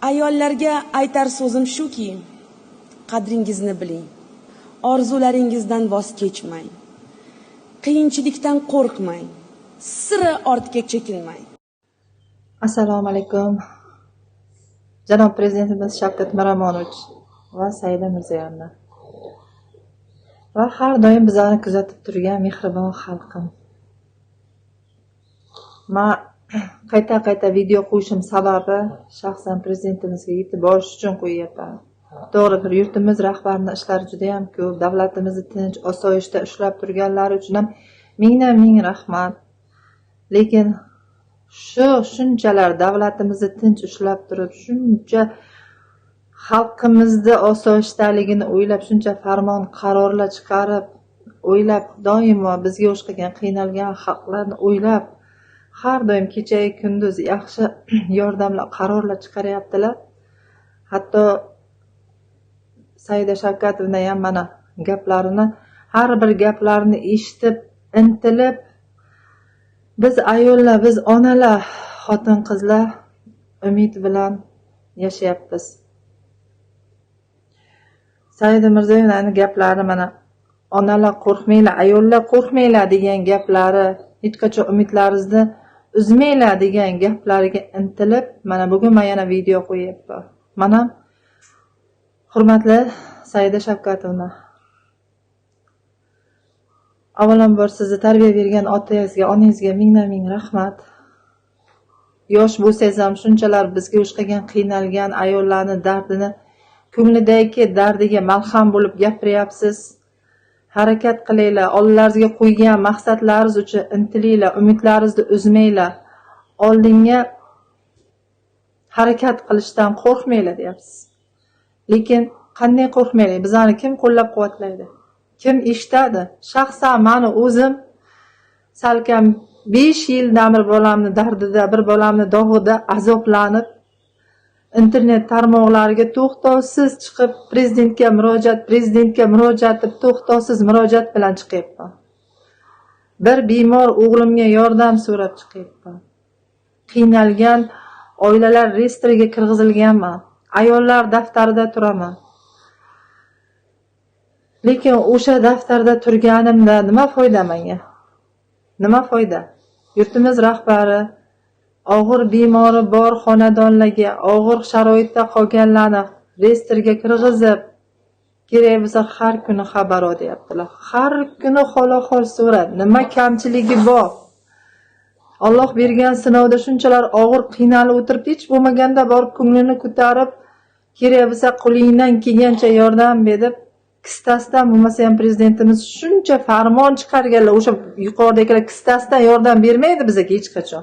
Ayollarga aytar so'zim shuki, qadringizni biling. Orzularingizdan voz kechmang. Qiyinchilikdan qo'rqmang. Sira ortga chekinmang. Assalomu alaykum. Janob Prezidentimiz Shavkat Miromonovich va Saida Mirziyoyevna va har doim bizlarni kuzatib turgan mehribon xalqim. Man qayta-qayta video qo'yishim sababi shaxsan prezidentimizga yetib borish uchun qo'yyapman. To'g'ri, bir yurtimiz rahbarini ishlari juda ham ko'p, davlatimizni tinch, osoyishta ushlab turganlari uchun ham mingdan ming rahmat. Lekin shu shunchalar davlatimizni tinch ushlab turib, shuncha xalqimizni osoyishtaligini o'ylab, shuncha farmon, qarorlar chiqarib, o'ylab, doimo bizga o'xshagan qiynalgan xalqlarni o'ylab, har doim kechayu kunduz yaxshi yordamlar, qarorlar chiqaryaptilar. Hatto Saida Shavkatovna ham mana gaplarini, har bir gaplarini eshitib, intilib, biz ayollar, biz onalar, xotin-qizlar umid bilan yashayapmiz. Saida Mirziyoyevnani gaplari mana onalar qo'rqmanglar, ayollar qo'rqmanglar degan gaplari, hech qachon umidlaringizni uzmanglar degan gaplariga intilib, mana bugun men yana video qo'yyapman. Mana, hurmatli Saida Shavkatovna, avvalambor sizni tarbiya bergan otangizga, onangizga mingdan ming rahmat. Yosh bo'lsangiz ham shunchalar bizga o'xshagan qiynalgan ayollarni dardini, ko'nglidagi dardiga malham bo'lib gapiryapsiz. Harakat qilinglar, oldilariga qo'ygan maqsadlaringiz uchun intilinglar, umidlaringizni uzmanglar. Oldinga harakat qilishdan qo'rqmanglar deyapsiz. Lekin qanday qo'rqmaylik? Bizani kim qo'llab-quvvatlaydi? Kim eshitadi? Shaxsan mani o'zim salkam 5 yildan bir bolamni dardida, bir bolamni dog'ida azoblanib, internet tarmoqlariga to'xtovsiz chiqib, prezidentga murojaat, prezidentga murojaat deb to'xtovsiz murojaat bilan chiqyapman. Bir bemor o'g'limga yordam so'rab chiqyapman. Qiynalgan oilalar reyestriga kirgizilganman. Ayollar daftarida turaman. Lekin o'sha daftarda turganimda nima foyda menga? Nima foyda? Yurtimiz rahbari og'ir bemori bor xonadonlarga, og'ir sharoitda qolganlarni reyestrga kirgizib, kerak bo'lsa har kuni xabar ol deyaptilar. Har kuni hol-ahvol so'rab, nima kamchiligi bor? Alloh bergan sinovda shunchalar og'ir qiynalib o'tiribdi, hech bo'lmaganda borib ko'nglini ko'tarib, kerak bo'lsa qo'lingdan kelgancha yordam berib, kistasidan bo'lmasa ham prezidentimiz shuncha farmon chiqarganlar, o'sha yuqoridagilar kistasidan yordam bermaydi bizga hech qachon.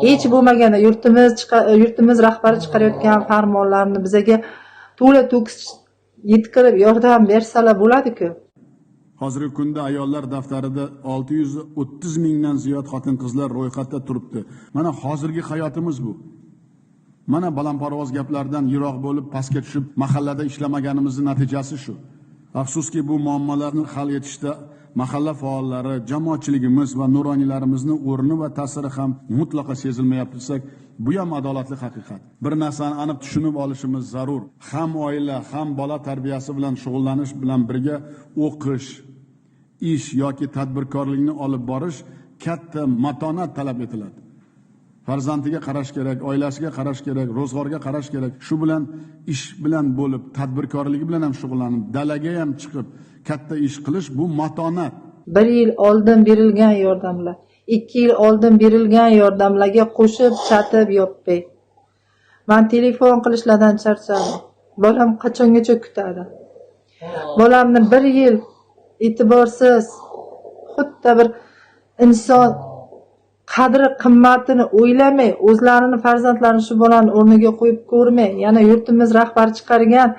Hech bo'lmaganda yurtimiz rahbari chiqarayotgan farmonlarni bizaga to'la to'kis yetkazib yordam bersalar bo'ladi-ku. Hozirgi kunda ayollar daftarida 630 mingdan ziyod xotin-qizlar ro'yxatda turibdi. Mana hozirgi hayotimiz bu. Mana balandparvoz gaplardan yiroq bo'lib, pastga tushib, mahallada ishlamaganimizning natijasi shu. Afsuski, bu muammolarni hal etishda mahalla faollari, jamoatchiligimiz va nuroniylarimizni o'rni va ta'siri ham mutlaqo sezilmayapti desak, bu ham adolatli haqiqat. Bir narsani aniq tushunib olishimiz zarur. Ham oila, ham bola tarbiyasi bilan shug'ullanish bilan birga o'qish, ish yoki tadbirkorlikni olib borish katta matonat talab etiladi. Farzandiga qarash kerak, oilasiga qarash kerak, ro'zg'orga qarash kerak. Shu bilan ish bilan bo'lib, tadbirkorligi bilan ham shug'ullanib, dalaga ham chiqib katta ish qilish bu matonat. Bir yil oldin berilgan yordamlar, 2 yil oldin berilgan yordamlarga qo'shib chatib yopmay. Man telefon qilishlardan charchadim. Bolam qachongacha kutadi? Bolamni bir yil e'tiborsiz, xuddi bir inson qadri qimmatini o'ylamay, o'zlarini farzandlarini shu bolani o'rniga qo'yib ko'rmay, yana yurtimiz rahbari chiqargan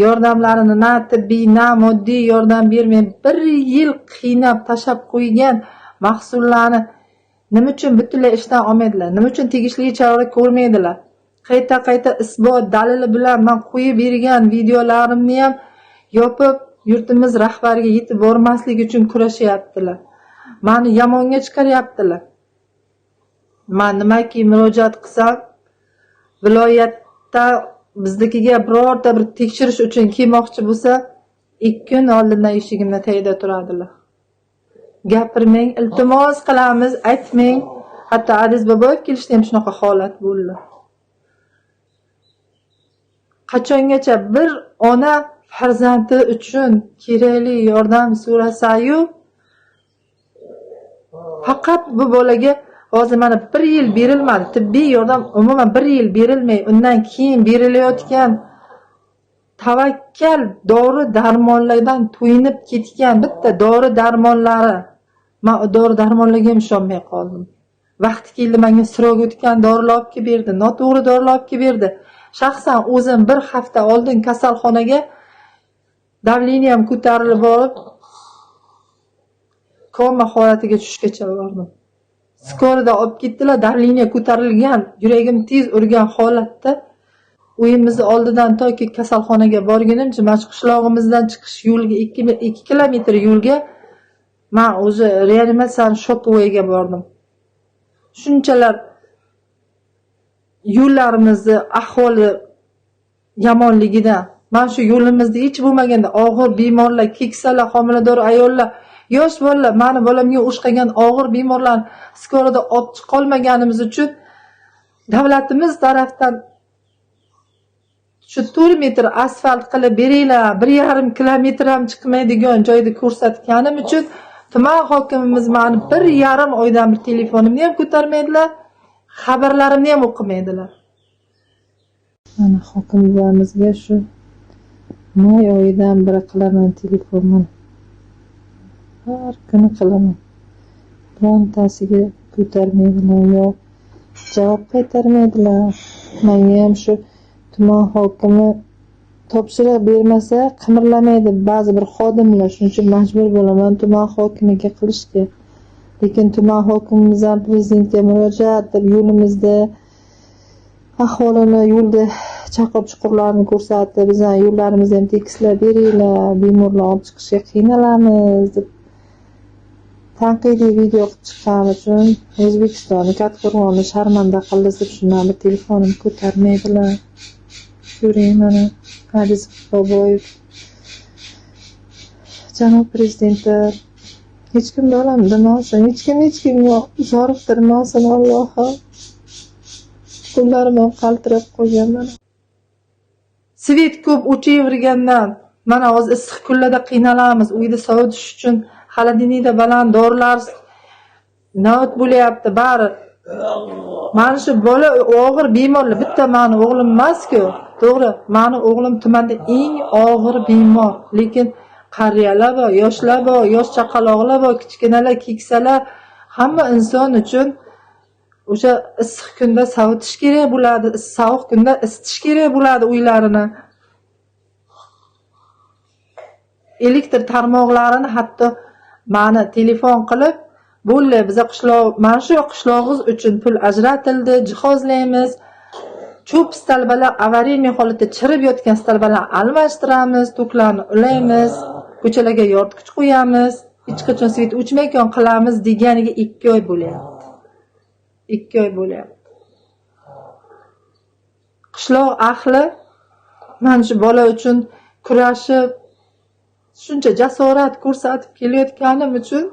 yordamlarini na tibbiy, na moddiy yordam bermay, bir yil qiynab tashlab qo'ygan mahsullarni nima uchun butunlay ishdan olmaydilar? Nima uchun tegishli chora ko'rmaydilar? Qayta qayta isbot dalili bilan man qo'yib bergan videolarimni ham yopib, yurtimiz rahbariga yetib bormasligi uchun kurashyaptilar. Mani yomonga chiqaryaptilar. Man nimaki murojaat qilsam, viloyatda Biznikiga birorta bir tekshirish uchun kelmoqchi bo'lsa, 2 kun oldindan eshigimni tagida turadilar. Gapirmang, iltimos qilamiz, aytmang. Hatto Adiz Boboyev kelishda ham shunaqa holat bo'ldi. Qachongacha bir ona farzandi uchun kerakli yordam so'rasa-yu, faqat bu bolaga hozir mana 1 yil berilmadi. Tibbiy yordam umuman 1 yil berilmay, undan keyin berilayotgan tavakkal dori darmonlardan to'yinib ketgan bitta dori darmonlari. Men dori darmonlarga ham ishonmay qoldim. Vaqti keldi, menga sirog o'tgan dorilar olib kelib berdi, noto'g'ri dorilar olib kelib berdi. Shaxsan o'zim bir hafta oldin kasalxonaga давлением ko'tarilib borib, koma holatiga tushishgacha bordim. Скорый da olib ketdilar, давление ko'tarilgan, yuragim tez urgan holatda uyimizni oldidan toki kasalxonaga borgunimcha, mana shu qishlog'imizdan chiqish yo'liga 2 kilometr yo'lga men o'zi reanimatsiyani shokovoyga bordim. Shunchalar yo'llarimizni ahvoli yomonligidan, mana shu yo'limizda hech bo'lmaganda og'ir bemorlar, keksalar, homilador ayollar, yosh bolalar, mani bolamga o'xshagan og'ir bemorlarni скорый da olib chiqolmaganimiz uchun davlatimiz tarafdan shu 4 metr asfalt qilib beringlar, 1,5 kilometr ham chiqmaydigan joyda ko'rsatganim uchun tuman hokimimiz mani 1,5 oydan bir telefonimni ham ko'tarmaydilar, xabarlarimni ham o'qimaydilar. Mana hokim buvamizga shu may oyidan beri qilaman telefonni. Har kuni qilaman. Birontasiga ko'tarmaydilar yo javob qaytarmaydilar. Menga ham shu tuman hokimi topshiriq bermasa qimirlamaydi ba'zi bir xodimlar. Shuning uchun majbur bo'laman tuman hokimiga qilishga. Lekin tuman hokimimiz ham prezidentga murojaat deb yo'limizda ahvolini, yo'lda chaqir chuqurlarni ko'rsatib, bizani yo'llarimizni ham tekislab beringlar, bemorlar olib chiqishga qiynalamiz deb tanqidiy video qilib chiqqanim uchun O'zbekistonni, Kattaqo'rg'onni sharmanda qildi deb shundan bir telefonimni ko'tarmaydilar. Ko'ring mana Adiz Boboyev janob prezidenti, hech kim bolam demasin, hech kim hech kimga zoriqtirmasin, Allohim. Qo'llarim ham qaltirab qolgan mana. Свет ko'p o'chavergandan mana hozir issiq kunlarda qiynalamiz. Uyda sovutish uchun холодильник da baland dorilar navbat bo'lyapti bari. Mana shu bola og'ir bemorlar, bitta mani o'g'lim emas-ku. To'g'ri, mani o'g'lim tumanda eng og'ir bemor, lekin qariyalar bor, yoshlar bor, yosh chaqaloqlar bor, kichkinalar, keksalar, hamma inson uchun o'sha issiq kunda sovutish kerak bo'ladi, sovuq kunda isitish kerak bo'ladi uylarini. Elektr tarmoqlarini hatto mani telefon qilib, bo'ldi, biza qishloq, mana shu qishlog'imiz uchun pul ajratildi, jihozlaymiz. Cho'p stolbalar avariyniy holatda chirib yotgan stolbalarni almashtiramiz, toklarni ulaymiz, ko'chalarga yoritgich qo'yamiz, hech qachon свет o'chmayotgan qilamiz deganiga 2 oy bo'lyapti. 2 oy bo'lyapti. Qishloq ahli mana shu bola uchun kurashib, shuncha jasorat ko'rsatib kelayotganim uchun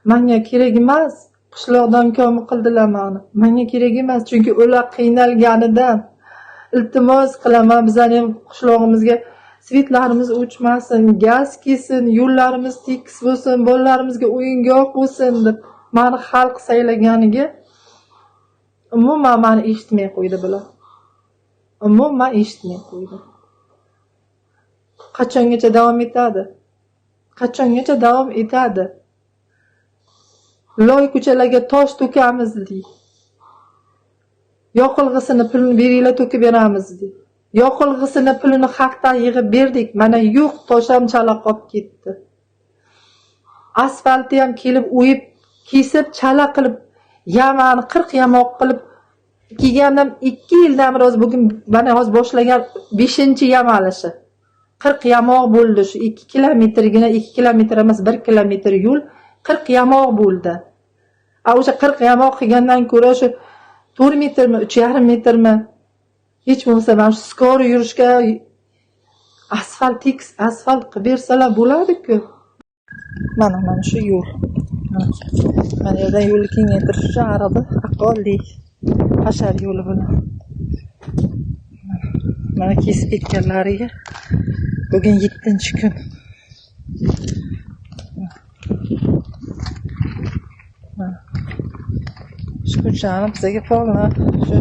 menga kerak emas. Qishloqdan komi qildilar mani. Menga kerak emas, chunki ular qiynalganidan iltimos qilaman, bizani ham qishlog'imizga светlarimiz o'chmasin, gaz kelsin, yo'llarimiz tekis bo'lsin, bolalarimizga o'yingoh bo'lsin deb mani xalq saylaganiga umuman mani eshitmay qo'ydi bular. Umuman eshitmay qo'ydi. Qachongacha davom etadi? Qachongacha davom etadi? Loy ko'chalarga tosh to'kamiz dedik. Yoqilg'isini pulini beringlar, to'kib beramiz dedik. Yoqilg'isini pulini xalqdan yig'ib berdik. Mana yo'q, tosh ham chala qolib ketdi. Asfaltni ham kelib o'yib, kesib, chala qilib, yamani 40 yamoq qilib kelgandan 2 yildan beri hozir bugun mana hozir boshlagan 5-yamalishi. 40 yamoq bo'ldi shu 2 kilometrgina, 2 kilometr emas, 1 kilometr yo'l 40 yamoq bo'ldi. A o'sha 40 yamoq qilgandan ko'ra shu 4 metrmi, 3,5 metrmi Hech bo'lmasa mana shu скорый yurishga asfalt, tekis asfalt qilib bersalar bo'ladi-ku. Mana shu yo'l. Mana yerdan yo'lni kengaytirish uchun ariqni aqlli hashar yo'li bilan. Mana kesib ketganlariga bugun 7-kun. Shu ko'chani bizga polni shu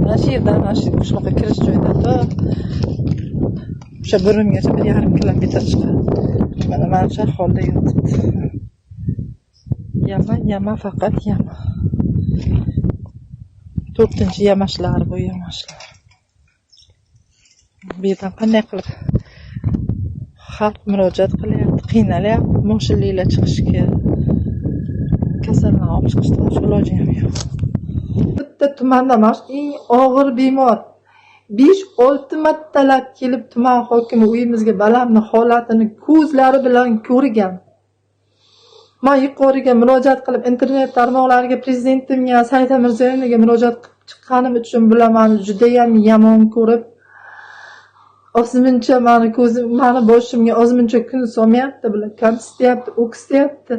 mana shu yerdan mana shu qishloqqa kirish joyidan to o'sha burungacha 1,5 kilometr chiqadi. Mana shu holda yotibdi. Yama, yama, faqat yama. 4-chi yamashlar bu yamashlar. Bu yerdan qanday qilib xalq murojaat qilyapti, qiynalyapti, moshinliklar chiqishga, kasallarni olib chiqishda boshqa iloji ham yo'q. Bitta tumanda mana shu eng og'ir bemor 5-6 martalab kelib tuman hokimi uyimizga balamni holatini ko'zlari bilan ko'rgan. Men yuqoriga murojaat qilib internet tarmoqlariga prezidentimga, Saida Mirziyoyevaga murojaat qilib chiqqanim uchun bular meni judayam yomon ko'rib, ozmuncha mani ko'zim, mani boshimga ozmuncha kun solmayapti bular, kamsityapti, o'ksityapti.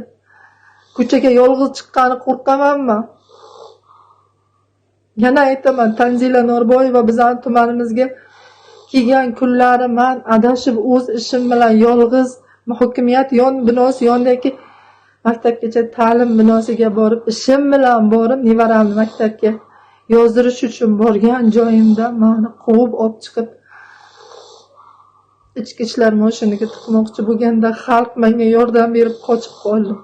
Ko'chaga yolg'iz chiqqani qo'rqamanmi? Yana aytaman, Tanzila Norboyeva bizning tumanimizga kelgan kunlari man adashib o'z ishim bilan yolg'iz hokimiyat yon binosi yonidagi maktabgacha ta'lim binosiga borib, ishim bilan borib, nevaramni maktabga yozdirish uchun borgan joyimda mani quvib olib chiqib ichki ishlar mashinaga tiqmoqchi bo'lganda xalq menga yordam berib qochib qoldim.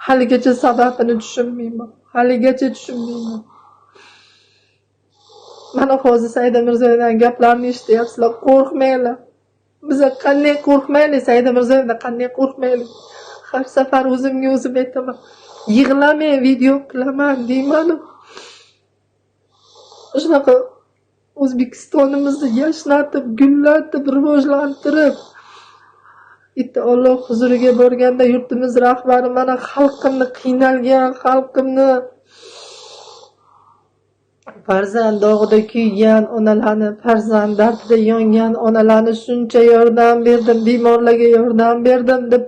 Haligacha sababini tushunmayman. Haligacha tushunmayman. Mana hozir Saida Mirziyoyevadan gaplarni eshityapsizlar, qo'rqmanglar. Biza qanday qo'rqmaylik, Saida Mirziyoyevadan qanday qo'rqmaylik? Har safar o'zimga o'zim aytaman. Yig'lamang, video qilaman deyman. Shunaqa O'zbekistonimizni yashnatib, gullatib, rivojlantirib, bitta Alloh huzuriga borganda yurtimiz rahbari mana xalqimni qiynalgan, xalqimni farzand dog'ida kuygan onalarni, farzand dardida yongan onalarni shuncha yordam berdim, bemorlarga yordam berdim deb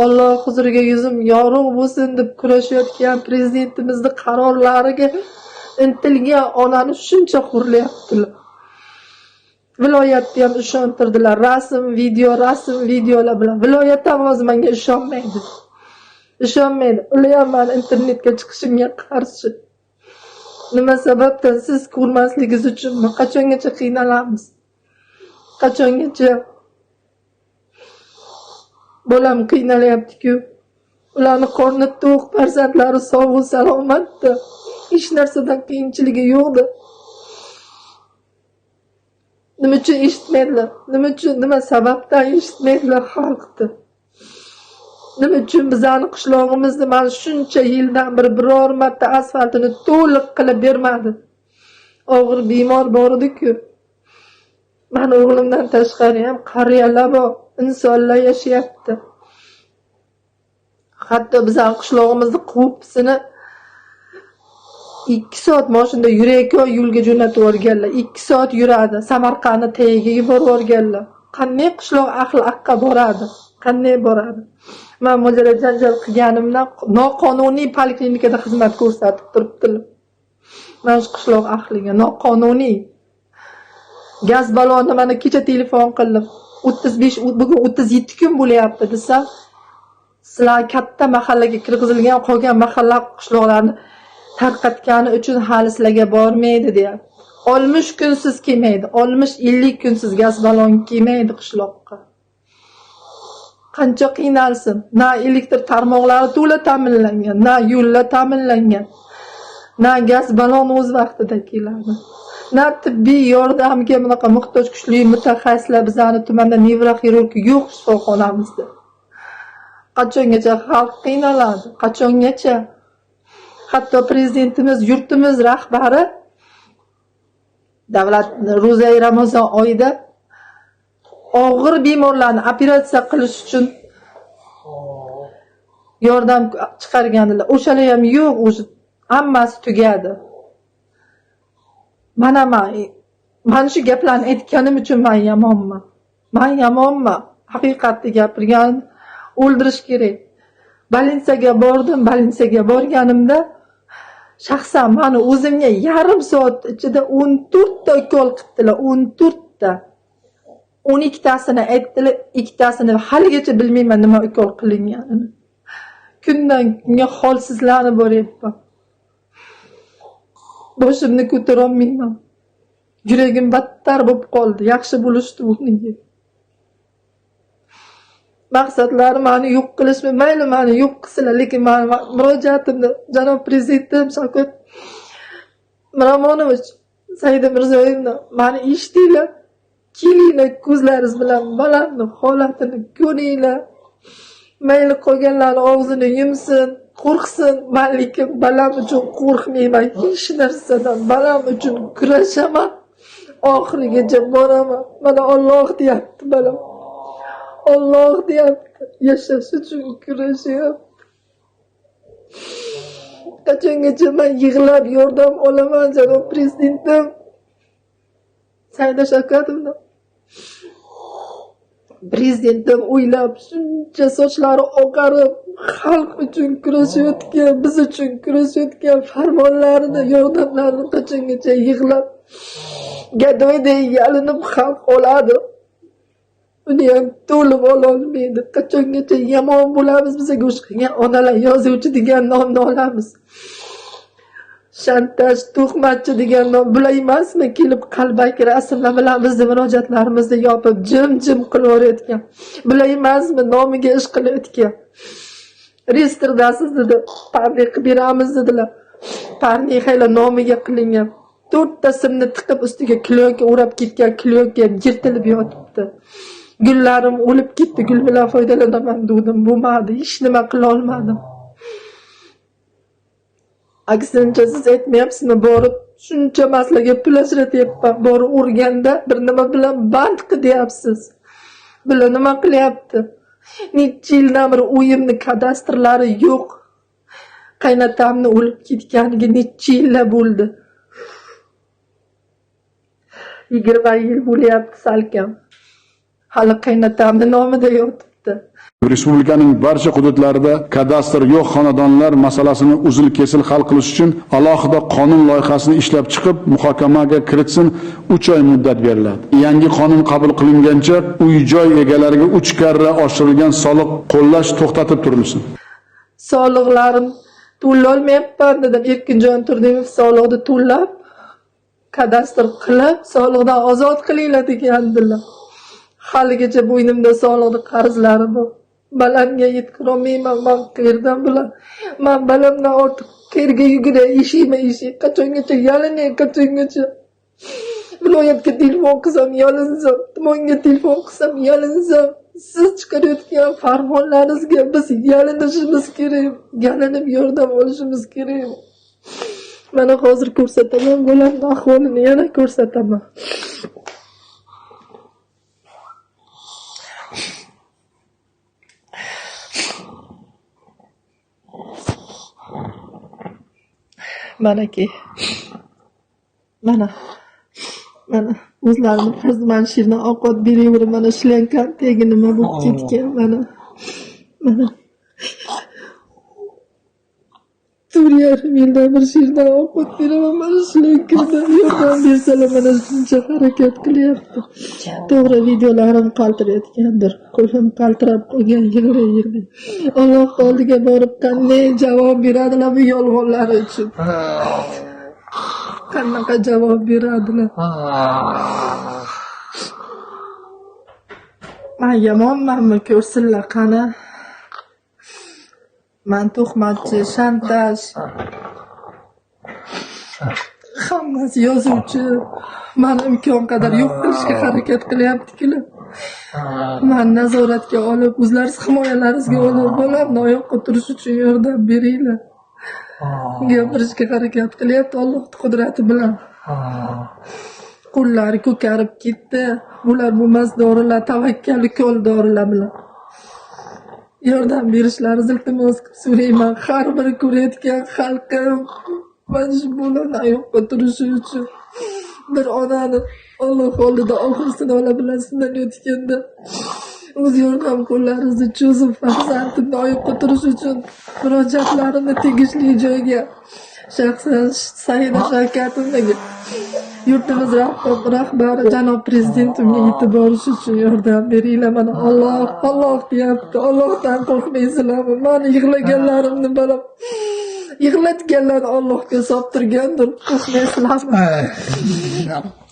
Alloh huzuriga yuzim yorug' bo'lsin deb kurashayotgan prezidentimizni qarorlariga intilgan onani shuncha xo'rlayaptilar. Viloyatda ham ishontirdilar. Rasm, video, rasm, videolar bilan. Viloyat ham hozir menga ishonmaydi. Ishonmaydi. Ular ham mani internetga chiqishimga qarshi. Nima sababdan siz ko'rmasligingiz uchunmi? Qachongacha qiynalamiz? Qachongacha? Bolam qiynalyapti-ku. Ularni qorni to'q, farzandlari sog' salomatda. Hech narsadan qiyinchiligi yo'qdi. Nima uchun eshitmaydilar? Nima uchun, nima sababdan eshitmaydilar xalqni? Nima uchun bizani qishlog'imizni mana shuncha yildan beri biror marta asfaltini to'liq qilib bermadi? Og'ir bemor bor edi-ku. Mani o'g'limdan tashqari ham qariyalar bor, insonlar yashayapti. Hatto bizani qishlog'imizni quvibsini 2 soat mashinada yurayotgan yo'lga jo'natib yuborganlar. 2 soat yuradi, Samarqandni tagiga yuborib yuborganlar. Qanday qishloq ahli aqqa boradi? Qanday boradi? Men mojara janjal qilganimdan noqonuniy poliklinikada xizmat ko'rsatib turibdilar. Mana shu qishloq ahliga noqonuniy. Gaz ballonni mana kecha telefon qildim. 35, bugun 37 kun bo'lyapti desam, sizlar katta mahallaga kirgizilgan qolgan mahalla qishloqlarni tarqatgani uchun hali sizlarga bormaydi deyapti. 60 kunsiz kelmaydi, 60-50 kunsiz gaz ballon kelmaydi qishloqqa. Qancha qiynalsin, na elektr tarmoqlari to'la ta'minlangan, na yo'llar ta'minlangan, na gaz ballon o'z vaqtida keladi, na tibbiy yordamga bunaqa muhtoj kuchli mutaxassislar bizani tumanda nevroxirurg yo'q shifoxonamizda. Qachongacha xalq qiynaladi? Qachongacha? Hatto prezidentimiz, yurtimiz rahbari davlat ro'zai Ramazon oyida og'ir bemorlarni operatsiya qilish uchun yordam chiqargandilar. O'shalar ham yo'q, o'sha hammasi tugadi. Mana man shu gaplarni aytganim uchun man yomonman. Man yomonman. Haqiqatni gapirgan o'ldirish kerak. Balinsaga bordim, balinsaga borganimda shaxsan mani o'zimga yarim soat ichida 14 ta ukol qildilar, 14 ta. 12tasini aytdilar, 2tasini haligacha bilmayman nima ukol qilinganini. Kundan kunga holsizlanib boryapman. Boshimni ko'tara olmayman. Yuragim battar bo'lib qoldi. Yaxshi bo'lishdi o'rniga. Maqsadlari mani yo'q qilishmi? Mayli, mani yo'q qilsinlar, lekin mani murojaatimni janob prezidentim Shavkat Miromonovich, Saida Mirziyoyevna, mani eshitinglar. Kelinglar, ko'zlaringiz bilan bolamni holatini ko'ringlar. Mayli, qolganlarni og'zini yumsin, qo'rqsin. Man lekin balam uchun qo'rqmayman hech narsadan. Balam uchun kurashaman. Oxirigacha boraman. Mana Alloh deyapti balam. Alloh deyapti. Yashash uchun kurashyapti. Qachongacha man yig'lab yordam olaman janob prezidentim? Saida Shavkatovna. Prezidentim o'ylab shuncha sochlari oqarib xalq uchun kurashayotgan, biz uchun kurashayotgan farmonlarini, yordamlarini qachongacha yig'lab gadoyday yalinib xalq oladi. Uni ham to'lib ololmaydi. Qachongacha yomon bo'lamiz, biza go'sht qilgan onalar yozuvchi degan nomni olamiz. Shantaj, tuhmatchi degan nom bular emasmi? Kelib qalbaki rasmlar bilan bizni murojaatlarimizni yopib jim-jim qilaverayotgan. Bular emasmi nomiga ish qilayotgan? Reyestrdasiz dedi, parni qilib beramiz dedilar. Parni hali nomiga qilingan. 4 ta simni tiqib ustiga klyonka o'rab ketgan, klyonka ham yirtilib yotibdi. Gullarim o'lib ketdi, gul bilan foydalanaman dedim, bo'lmadi, hech nima qila olmadim. Aksincha siz aytmayapsizmi, borib shuncha masalaga pul ajratyapman, borib o'rganda bir nima bilan band qil deyapsiz. Bular nima qilyapti? Necha yildan beri uyimni kadastrlari yo'q. Qaynatamni o'lib ketganiga necha yillar bo'ldi. 20 yil bo'lyapti salkam. Hali qaynatamni nomida yotibdi. Respublikaning barcha hududlarida kadastr yo'q xonadonlar masalasini uzil-kesil hal qilish uchun alohida qonun loyihasini ishlab chiqib, muhokamaga kiritsin, 3 oy muddat beriladi. Yangi qonun qabul qilingancha uy-joy egalariga 3 karra oshirilgan soliq qo'llash to'xtatib turilsin. Soliqlarim to'lolmayapman dedim. Erkinjon Turdimov soliqni to'lab, kadastr qilib, soliqdan ozod qilinglar degandilar. Haligacha bo'ynimda soliqni qarzlari bor. Balamga yetkazolmayman, man qayerdan bilan. Man balamdan ortiq qayerga yuguray, eshikma eshik, qachongacha yalinay, qachongacha. Viloyatga telefon qilsam yalinsam, tumanga telefon qilsam yalinsam, siz chiqarayotgan farmonlaringizga biz yalinishimiz kerak, yalinib yordam olishimiz kerak. Mana hozir ko'rsataman, bolamning ahvolini yana ko'rsataman. Manaki. Mana. Mana o'zlarini farzand shirdan ovqat beraverib, mana shlenkani tegi nima bo'lib ketgan, mana. Mana. 4,5 yildan bir shirdan ovqat beraman, mana shlenkadan yordam bersalar, mana shuncha harakat qilyapti. To'g'ri, videolarim qaltirayotgandir. Qo'lim qaltirab qolgan, yig'lay-yig'lay. Alloh oldiga borib qanday javob beradilar bu yolg'onlari uchun? Qanaqa javob beradilar? Man yomonmanmi, ko'rsinlar qani? Man tuhmatchi, shantaj, hammasi yozuvchi. Mani imkon qadar yo'q qilishga harakat qilyapti-ku. Man nazoratga olib, o'zlaringiz himoyalaringizga olib, bolamni oyoqqa turish uchun yordam beringlar. Gapirishga harakat qilyapti Allohning qudrati bilan. Qo'llari ko'karib ketdi. Bular bo'lmas dorilar, tavakkal ukol dorilar bilan. Yordam berishlaringizni iltimos qilib so'rayman. Har bir ko'rayotgan xalqim mana shu bolani oyoqqa turishi uchun. Bir onani Alloh oldida og'ir sinovlar bilan sinalayotganda o'z yordam qo'llaringizni cho'zib, farzandimni oyoqqa turish uchun murojaatlarimni tegishli joyga, shaxsan Saida Shavkatovnaga, yurtimiz rahbari janob prezidentimga yetib borish uchun yordam beringlar. Mana Alloh, Alloh deyapti. Allohdan qo'rqmaysizlarmi? Mani yig'laganlarimni, bolam yig'latganlarni Allohga solib turgandir. Qo'rqmaysizlarmi? Ay.